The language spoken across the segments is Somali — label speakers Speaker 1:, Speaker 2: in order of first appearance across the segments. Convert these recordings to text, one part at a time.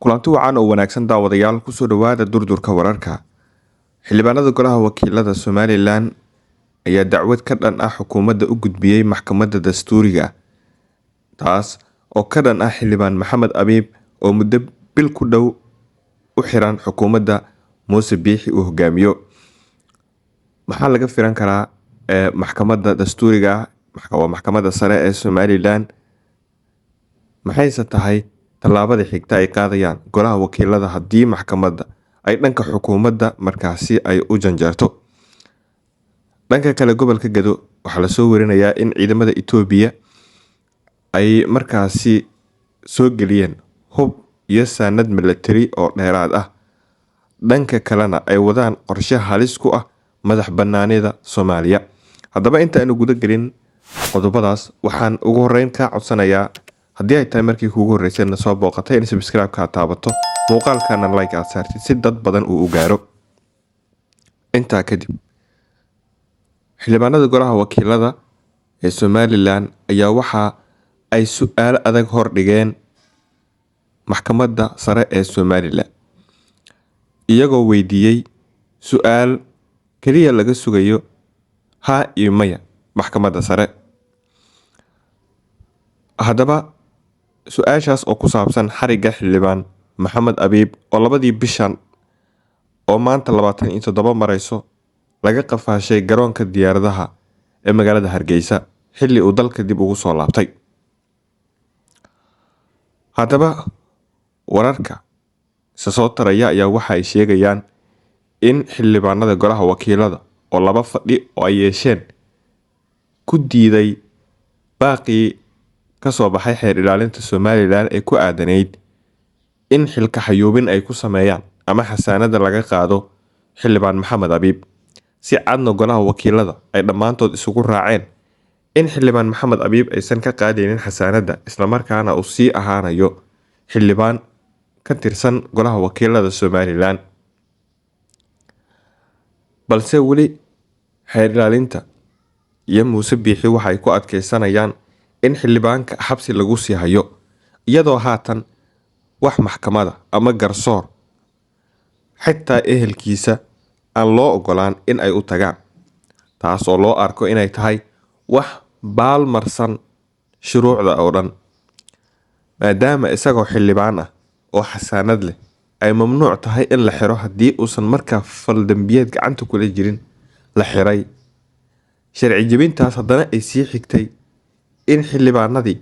Speaker 1: Kulanti wacan oo wanaagsan daawadayaal, kusoo dhawaada Durdurka Wararka. Xildhibaanada Golaha Wakiilada Somalilan ayaa dacwad ka dhan ah xukuumadda u gudbiyey maxkamadda dastuuriga, taas oo ka dhan ah Xildhibaan Maxamed Abiib oo muddo bil ku dhow u xiran xukuumadda Muuse Biixi uu hogaamiyo. Maxaa laga filan karaa maxkamadda dastuuriga ah? Waa maxkamadda sare ee Somalilan. Maxayse tahay tallaabada xigta ay qaadayaan Golaha Wakiilada haddii maxkamadda ay dhanka xukuumadda markaasi ay u janjeerto? Dhanka kale, gobolka Gado waxaa lasoo warinayaa in ciidamada Itoobiya ay markaasi soo geliyeen hub iyo saanad milatari oo dheeraad ah, dhanka kalena ay wadaan qorshe halis ku ah madax banaanida Soomaaliya. Haddaba, intaanu guda gelin qodobadaas, waxaan ugu horeyn kaa codsanayaa, haddii ay tahay markii kuugu horreysay na soo booqatay, in subscribe-ka aad taabato, muuqaalkana like aad saartid si dad badan uu u gaaro. Intaa kadib, xildhibaanada Golaha Wakiilada ee Somalilan ayaa waxa ay su-aalo adag hordhigeen maxkamadda sare ee Somalilan, iyagoo weydiiyey su-aal keliya laga sugayo haa iyo maya maxkamadda sare. Haddaba, su-aashaas oo ku saabsan xarigga Xildhibaan Maxamed Abiib oo 2dii bishan oo maanta 27 mareyso laga qafaashay garoonka diyaaradaha ee magaalada Hargeysa xilli uu dalka dib ugu soo laabtay. Haddaba, wararka isa soo taraya ayaa waxa ay sheegayaan in xildhibaanada Golaha Wakiilada oo laba fadhi oo ay yeesheen ku diiday baaqii kasoo baxay xeer ilaalinta Somalilan ee ku aadanayd in xilka xayuubin ay ku sameeyaan ama xasaanada laga qaado Xildhibaan Maxamed Abiib, si cadna Golaha Wakiilada ay dhammaantood isugu raaceen in Xildhibaan Maxamed Abiib aysan ka qaadaynin xasaanada, islamarkaana uu sii ahaanayo xildhibaan ka tirsan Golaha Wakiilada Somalilan. Balse weli xeer ilaalinta iyo Muuse Biixi waxa ay ku adkeysanayaan in xildhibaanka xabsi lagu sii hayo, iyadoo haatan wax maxkamada ama garsoor xitaa ehelkiisa aan loo ogolaan in ay u tagaan, taas oo loo arko inay tahay wax baalmarsan shuruucda oo dhan, maadaama isagoo xildhibaan ah oo xasaanad leh ay mamnuuc tahay in la xiro haddii uusan markaa fal dambiyeed gacanta kula jirin la xiray. Sharci jebintaas haddana ay sii xigtay in xildhibaanadii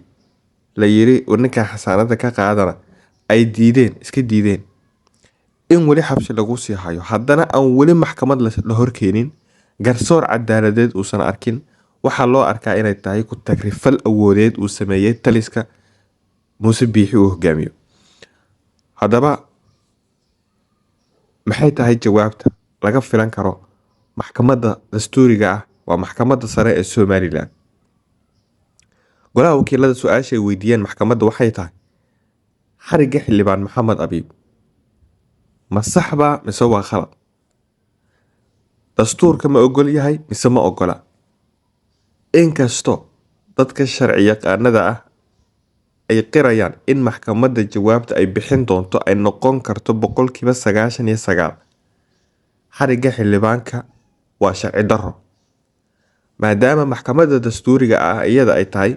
Speaker 1: la yiri ninkan xasaanada ka qaadana ay diideen, iska diideen, in weli xabsi lagu sii hayo, haddana aan weli maxkamad la horkeenin, garsoor cadaaladeed uusan arkin, waxaa loo arkaa inay tahay ku tagrifal awoodeed uu sameeyey taliska Muuse Biixi uu hogaamiyo. Haddaba, maxay tahay jawaabta laga filan karo maxkamadda dastuuriga ah, waa maxkamadda sare ee Somalilan? Golaha Wakiilada su-aasha ay weydiiyeen maxkamadda waxay tahay: xarigga Xildhibaan Maxamed Abiib ma saxba mise waa khalad? Dastuurka ma ogol yahay mise ma ogola? Inkastoo dadka sharci yaqaanada ah ay qirayaan in maxkamadda jawaabta ay bixin doonto ay noqon karto 99% xarigga xildhibaanka waa sharci darro, maadaama maxkamadda dastuuriga ah iyada ay tahay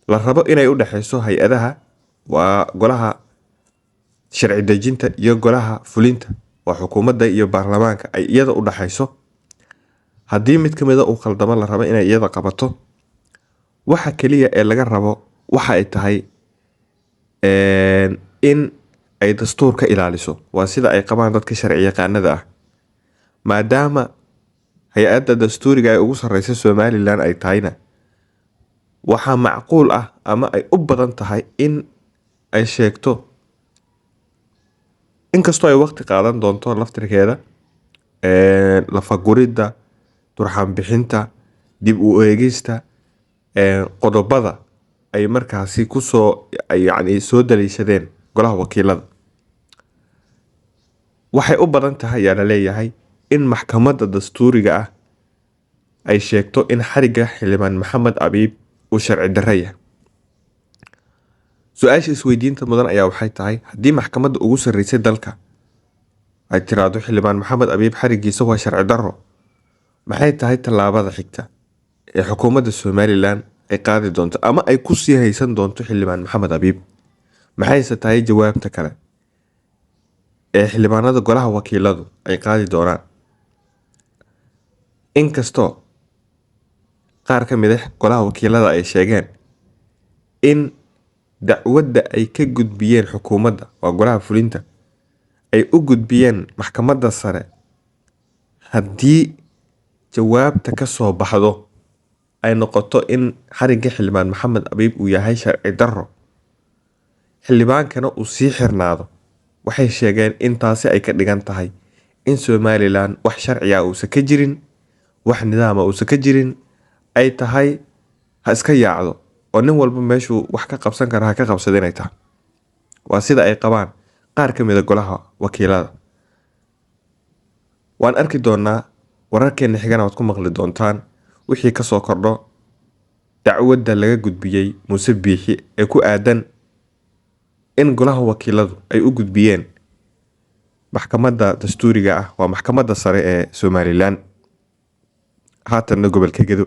Speaker 1: la rabo inay u dhexeyso hay-adaha, waa golaha sharci dejinta iyo golaha fulinta, waa xukuumadda iyo baarlamaanka, ay iyada u dhexeyso, haddii mid ka mida uu khaldamo la rabo inay iyada qabato. Waxa keliya ee laga rabo waxa ay tahay in ay dastuur ka ilaaliso, waa sida ay qabaan dadka sharci yaqaanada ah. Maadaama hay-adda dastuuriga ee ugu sareysa Somalilan ay tahayna, waxaa macquul ah ama ay u badan tahay in ay sheegto, inkastoo ay waqti qaadan doonto laftirkeeda lafaguridda, turxaan bixinta, dib u eegista qodobada ay markaasi kusoo yacni soo daliishadeen Golaha Wakiilada. Waxay u badan tahay ayaa la leeyahay in maxkamadda dastuuriga ah ay sheegto in xarigga Xildhibaan Maxamed Abiib uu sharci darro yahay. Su-aasha isweydiinta mudan ayaa waxay tahay, haddii maxkamadda ugu sarreysay dalka ay tiraahdo Xildhibaan Maxamed Abiib xarigiisa waa sharci darro, maxay tahay tallaabada xigta ee xukuumadda Somalilan ay qaadi doonto ama ay ku sii haysan doonto Xildhibaan Maxamed Abiib? Maxayse tahay jawaabta kale ee xildhibaanada golaha wakiiladu ay qaadi doonaan? Inkastoo qaar ka mid ah golaha wakiilada ay sheegeen in dacwadda ay ka gudbiyeen xukuumadda, waa golaha fulinta, ay u gudbiyeen maxkamadda sare, haddii jawaabta ka soo baxdo ay noqoto in xarigga Xildhibaan Maxamed Abiib uu yahay sharci darro, xildhibaankana uu sii xirnaado, waxay sheegeen in taasi ay ka dhigan tahay in Somalilan wax sharciga uusan ka jirin, wax nidaama uusan ka jirin, ay tahay ha iska yaacdo oo nin walba meeshuu wax ka qabsan kara ha ka qabsada inay tahay. Waa sida ay qabaan qaar ka mid a golaha wakiilada. Waan arki doonaa, wararkeena xigana waad ku maqli doontaan wixii kasoo kordho dacwadda laga gudbiyey Muuse Biixi ee ku aadan in golaha wakiiladu ay u gudbiyeen maxkamadda dastuuriga ah, waa maxkamadda sare ee Somalilan. Haatanna gobolka Gedo.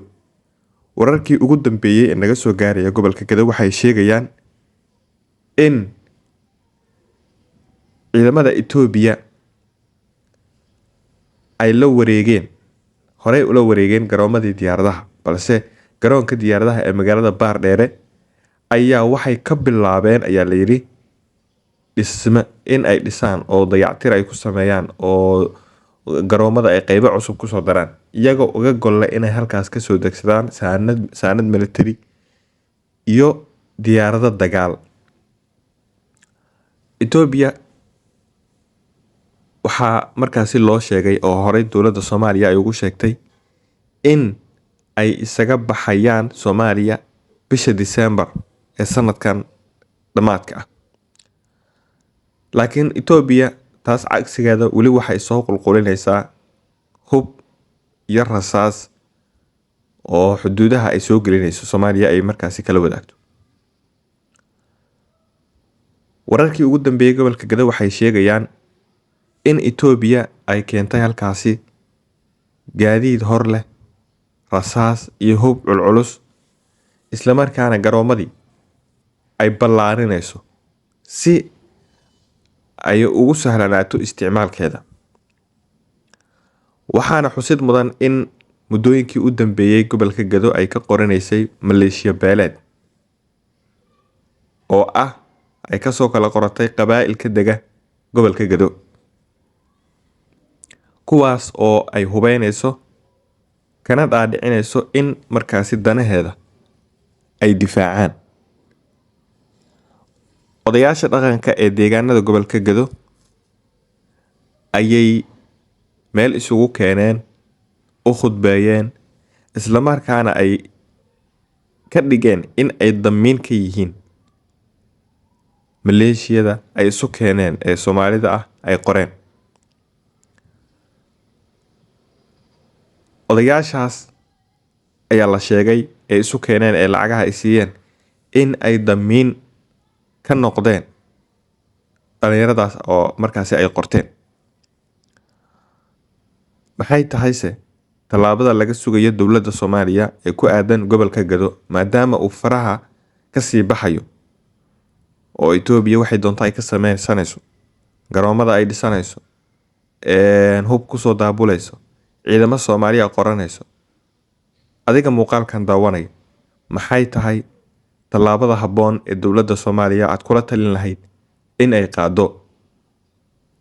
Speaker 1: Wararkii ugu dambeeyey ee naga soo gaaraya gobolka Gedo waxay sheegayaan in ciidamada Itoobiya ay la wareegeen, horey ula wareegeen garoomadii diyaaradaha, balse garoonka diyaaradaha ee magaalada Baardheere ayaa waxay ka bilaabeen, ayaa layidhi, dhisme in ay dhisaan oo dayactir ay ku sameeyaan oo garoomada ay qeybo cusub kusoo daraan, iyagoo uga golle inay halkaas kasoo degsadaan saanad military iyo diyaarado dagaal. Itoobiya waxaa markaasi loo sheegay oo horey dowladda Soomaaliya ay ugu sheegtay in ay isaga baxayaan Soomaaliya bisha December ee sanadkan dhammaadka ah, laakiin Itoobiya taas cagsigeeda weli waxay soo qulqulinaysaa hub iyo rasaas oo xuduudaha ay soo gelinayso Soomaaliya ay markaasi kala wadaagto. Wararkii ugu dambeeyay gobolka Gado waxay sheegayaan in Itoobiya ay keentay halkaasi gaadiid hor leh, rasaas iyo hub culculus, islamarkaana garoomadii ay ballaarinayso si ay ugu sahlanaato isticmaalkeeda. Waxaana xusid mudan in muddooyinkii u dambeeyay gobolka Gado ay ka qoranaysay maleeshiya beeleed oo ah ay kasoo kala qoratay qabaa'ilka dega gobolka Gado, kuwaas oo ay hubeynayso kana dhaadhicinayso in markaasi danaheeda ay difaacaan. Odayaasha dhaqanka ee deegaanada gobolka Gado ayay meel isugu keeneen, u khudbeeyeen, islamarkaana ay ka dhigeen in ay damiin ka yihiin maleeshiyada ay isu keeneen ee Soomaalida ah ay qoreen. Odayaashaas ayaa la sheegay ee isu keeneen ee lacagaha ay siiyeen in ay damiin ka noqdeen dhalinyaradaas oo markaasi ay qorteen. Maxay tahayse tallaabada laga sugayo dowladda Soomaaliya ee ku aadan gobolka Gado, maadaama uu faraha kasii baxayo oo Itoobiya waxay doonto ay ka sameysanayso, garoomada ay dhisanayso, hub kusoo daabulayso, ciidamo Soomaaliya qoranayso? Adiga muuqaalkan daawanaya, maxay tahay tallaabada habboon ee dowladda Soomaaliya aad kula talin lahayd in ay qaado?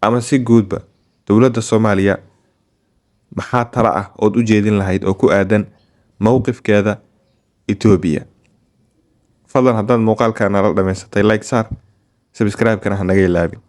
Speaker 1: Ama si guudba dowladda Soomaaliya maxaa tala ah ood u jeedin lahayd oo ku aadan mowqifkeeda Itoobiya? Fadlan haddaad muuqaalka nala dhamaysatay, like saar, subscribe-kana ha naga ilaabin.